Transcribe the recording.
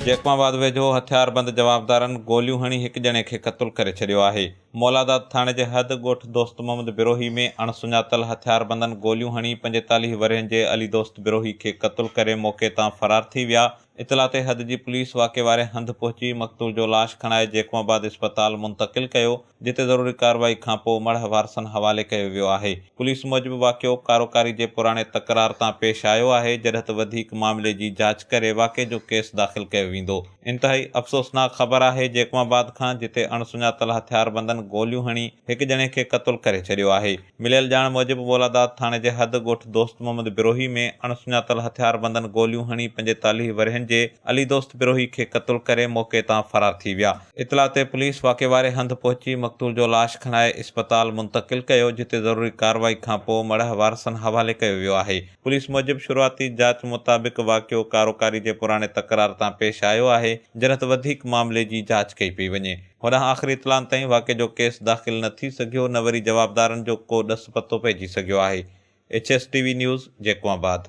Jacob آباد ويجهو هٿياربند جوابدارن گوليون هڻي هڪ ڄڻي کي قتل ڪري ڇڏيو آهي. مولاداد ٿاڻي جي حد ڳوٺ دوست محمد بروهي ۾ اڻ سڃاتل هٿياربندن گوليون هڻي 45 ورهين جي علي دوست بروهي کي قتل ڪري موقعي تان فرار ٿي ويا. اطلاع تي حد جي پوليس واقعي واري هنڌ پهچي مقتول جو لاش کڻائي جيڪب آباد اسپتال منتقل ڪيو. جتي ضروري ڪارروائي کانپوء مڙهه وارثن حوالي ڪيو ويو آهي. پوليس موجب واقعو ڪاروڪاري جي پراڻي تڪرار تان پيش آيو آهي، جڏهن ته وڌيڪ معاملي جي جاچ ڪري واقعي جو ڪيس داخل ڪيو ويندو. انتهائي افسوسناڪ خبر آهي جيڪب آباد کان جتي اڻ سڃاتل هٿياربندن گوليون هڻي هڪ ڄڻي کي قتل ڪري ڇڏيو آهي. مليل ڄاڻ موجب مولاداد ٿاڻي جي حد ڳوٺ دوست محمد بروهي ۾ اڻ سڃاتل هٿياربندن گوليون هڻي 45 ورهين جي علي دوست بروهي کي قتل ڪري موقعي تان فرار ٿي ويا. اطلاع تي پوليس واقعي واري هنڌ پهچي مقتول جو لاش کڻائي اسپتال منتقل ڪيو جتي ضروري ڪارروائي کانپوء مڙهه وارثن حوالي ڪيو ويو آهي. پوليس موجب شروعاتي جاچ مطابق واقعو ڪاروڪاري جي پراڻي تڪرار تان پيش آيو آهي جڏهن ته وڌيڪ معاملي جي جاچ ڪئي پئي وڃي. هوڏانهن آخري اطلاعن تائين واقعي جو ڪيس داخل نه ٿي سگهيو نه وري جوابدارن جو ڪو ڏس پتو پئجي سگهيو آهي. H S T V news, Jacobabad.